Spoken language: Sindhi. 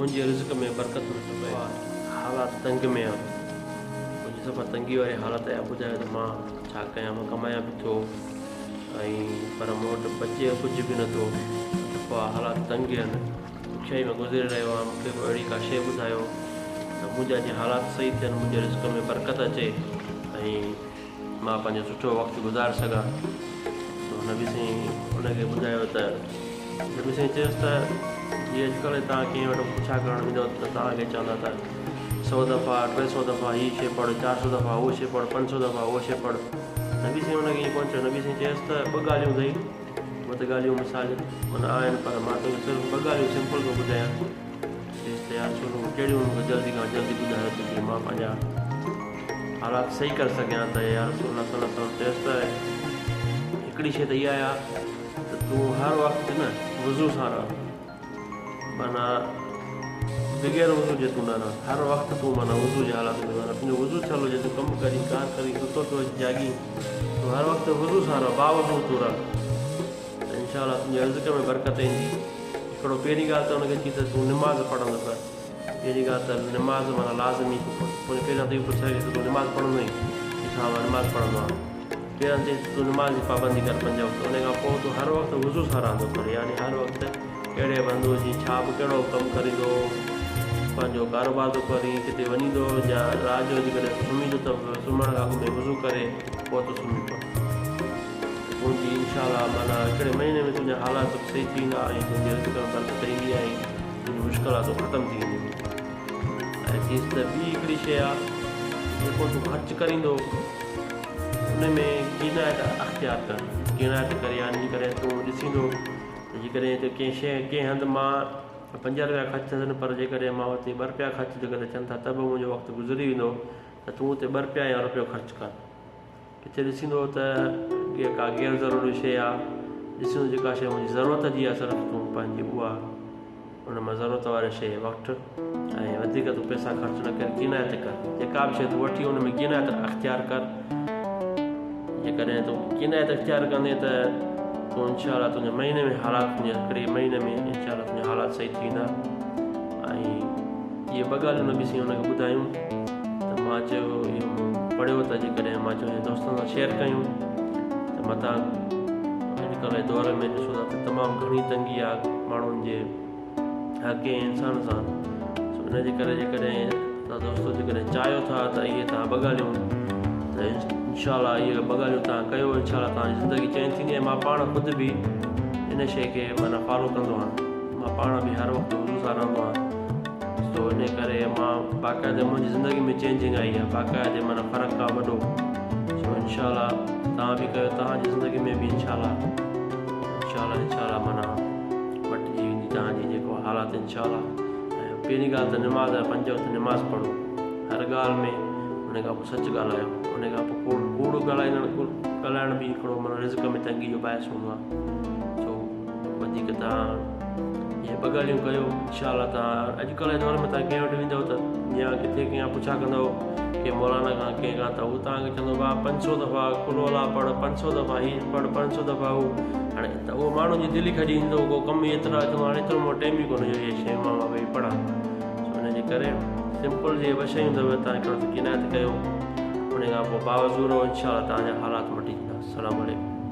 منهنجي رزق ۾ برڪت نه پئي. حالات تنگ ۾ آ. منهنجي صفا تنگي واري حالت آهي ٻڌايو ته مان ڇا ڪيان مان ڪمايان به ٿو ۽ پر مون وٽ بچي ڪجهه به نٿو صفا حالات تنگ آهن ڏکيائي مان گذري رهيو آهيان مون کي ڪو اهڙي ڪا شيء ٻڌايو ته منهنجا جيئن حالات صحيح ٿين منهنجي رزق ۾ برڪت اچي ۽ مان پنهنجو سٺو وقت گذاري سگهان. سو نبي سائين ان کي ٻڌايو ته نبي سائين چيس ته جي اڄڪلهه توهان ڪنهن وٽ پڇا ڪرڻ ويندؤ ته توهان کي چوندا ته سو دفعا 300 دفعا هي شيء پڙهه، 400 دفعا هوء شيء پڙهه، 500 دفعا هوء شيء پڙهه. نبي سائين ان کي ائين ڪونه چيو. نبي سائين چيس ته ٻه ڳالهيون اٿئي، هونء ته ڳالهيون مثال معنيٰ آهن پر مان توکي صرف ٻه ڳالهيون سمپل ٿو ٻڌايان. چيس ته يار ڇو نه ڪهڙيون مون کي جلدي کان جلدي ٻڌايو ته جيئن مان پنهنجا حالات صحيح ڪري سگهيان ته يا رسول الله صلي الله عليه وسلم چيس ته هڪڙي شيء ته اها آهي ته تون هر وقت نه وضو سان رهه معنيٰ بغير وضو جي تون نه رهه هر وقت تون معنيٰ وضو جي حالت ۾ معنيٰ تنهنجو وضو ٿيل هجي تون ڪم ڪرين ڪار ڪرين ستو پيو هجين جاڳين تون هر وقت وضو سان رهه باوضو تون رهه ته انشاء الله تنهنجي رزق ۾ برڪت ايندي. هڪڙو پهرين ڳالهه ته ان کي چئي ته تون نماز پڙهندو ڪر. پهرين ڳالهه ته نماز معنيٰ لازمي تون پڙهه. پوء پهريان ته اهو پڇيس ته تون نماز پڙهندو آهين؟ چيس ها مان نماز پڙهندو آهيان. پهريان چيس ته تون نماز جي پابندي ڪر پنج وقت. ان کان پوء تون هر وقت وضو سان رهندو ڪر يعني هر وقت ڪهڙي به هنڌ هجين ڇا به ڪهڙو به ڪم ڪريندو پنهنجو ڪاروبار ٿو ڪرين ڪٿي وڃين ٿو يا رات جو جيڪڏهن سمهين ٿو ته سمهڻ کان اڳ ۾ وضو ڪري پوء تون سمهي پئه. تنهنجي انشاء الله معنيٰ هڪڙي مهيني ۾ تنهنجا حالات سڀ صحيح ٿي ويندا ۽ تنهنجي رزق ۾ برڪت ايندي ۽ تنهنجون مشڪلاتون ختم ٿي وينديون. ۽ چيس ته ٻي هڪڙي شيء آ جيڪو تون خرچ ڪريندو ان ۾ قناعت اختيار ڪر. قناعت ڪر يعني جيڪڏهن تون ڏسيندو ته جيڪڏهن هتي ڪنهن شيء ڪنهن هنڌ مان 5 رپيا خرچ ٿين پر جيڪڏهن مان اتي 2 رپيا خرچ جيڪڏهن ٿين ٿا ته به منهنجو وقت گذري ويندو ته تون اتي 2 رپيا يا رپيو خرچ ڪر. ڪٿي ڏسيندو ته ڪا غير ضروري شيء آ، ڏسيندو جيڪا شيء منهنجي ضرورت جي آ صرف تون پنهنجي اها ان مان ضرورت واري شيء وٺ ۽ وڌيڪ تون پئسا خرچ نه ڪر، قناعت ڪر، جيڪا به شيء تون وٺي ان ۾ قناعت اختيار ڪر، جيڪڏهن تون قناعت اختيار ڪندين ته تون انشاء الله تنهنجي مهيني ۾ حالات تنهنجي هڪڙي مهيني ۾ انشاء الله تنهنجا حالات صحيح ٿي ويندا ۽ اهي ٻه ڳالهيون نبي سائين هن کي ٻڌايون ته مان چيو اهو مون پڙهيو ته جيڪڏهن مان چيو دوستن سان شيئر ڪيون ته متان اڄڪلهه جي دور ۾ ڏسو ٿا ته تمام گهڻي تنگي آهي ماڻهن جي هر ڪنهن انسان سان سو ان جي ڪري جيڪڏهن توهان دوستو جيڪڏهن چاهيو ٿا ته اهي توهان ٻه ڳالهيون ته انشاء الله اهي ٻه ڳالهيون توهان ڪيو انشاء الله توهان جي زندگي چينج ٿيندي ۽ مان پاڻ خود به ان شيء کي معنيٰ فالو ڪندو آهيان. مان پاڻ به هر وقت وضو سان رهندو آهيان سو انهي ڪري مان باقاعده منهنجي زندگي ۾ چينجنگ آئي آهي باقاعده معنيٰ فرق آهي وڏو سو انشاء الله توهان به ڪيو توهان جي زندگي ۾ به انشاء الله انشاء الله انشاء الله معنيٰ مٽجي ويندي توهان جي جيڪو حالات انشاء الله ۽ پهرين ڳالهه ته نماز آهي پنج وقت نماز پڙهو هر ڳالهه ۾ ان کان پوء سچ ڳالهايو ان کان پوء ڪوڙ ڪوڙ ڳالهائيندڙ ڳالهائڻ به هڪڙو معنيٰ رزق ۾ تنگي جو باعث هوندو آهي سو وڌيڪ توهان اهي ٻه ڳالهيون ڪيو انشاء الله توهان اڄڪلهه جي دور ۾ توهان ڪنهن وٽ ويندؤ ته يا ڪٿي ڪنهن کان پڇا ڪندؤ ڪنهن مولانا کان ڪنهن کان ته هو توهان کي چوندو ڀاء 500 دفعا قل هو الله پڙهه 500 دفعا هي پڙهه 500 دفعا هو هاڻي ته اهو ماڻهو جي دل ئي کڄي ايندو ڪو ڪم ئي ايترا چوندو هاڻي ايترو مون وٽ ٽيم ئي ڪونهي جو اهي شيون مان ويهي پڙهان سو ان جي ڪري سمپل جي ٻه شيون اٿو توهان هڪڙو ته قناعت ڪيو ان کان پوء باوضو رهو انشاء الله توهان جا حالات مٽي ويندا السلام عليڪم.